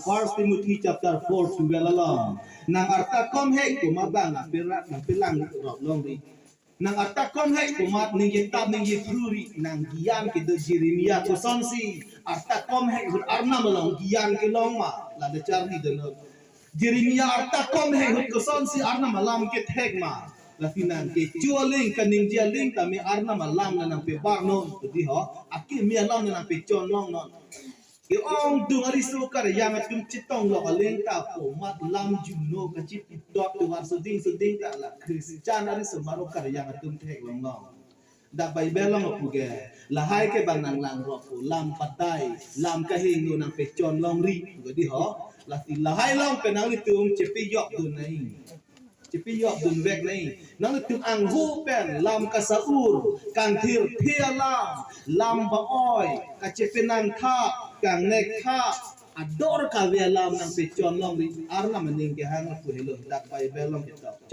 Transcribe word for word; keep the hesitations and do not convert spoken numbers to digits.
First Timothy chapter four twelve along, nang arta komhek komat abang nang perak nang pelang rok longri. Nang arta komhek komat ningje tap ningje phru ri, nang gyan kedo Jeremia kosonsi arta komhek ahut Arnam along gyan kelong ma, lada charli donon. Jeremia arta komhek ahut kosonsi Arnam alam kethek ma, lasi nang kecho aling kaningje aling tame Arnam alam nang pebar non, pudi ho, akimi alam nang pechon longnon. Ke-ongdung ariso Karjang atum chetong lok aling ta komat lam juno kachipidot tovar soding soding ta la Christian ariso maro Karjang atum theklong long. Dak Bible along apu ke, lahai ke bang nang langrok pu, lam patai, lam kahingno nang pechon longri, pudi ho. Lasi lahai along pen nanglitum chepejok dun nai. Chepejok dun vek nai. Nanglitum angho pen lam kasa-ur, kangthirthe alam, lam ba-oi, kachepenang tha, kangnek tha, ador kave alam nang pechon longri, Arnam aning kehang apu helo, dak Bible along ketok.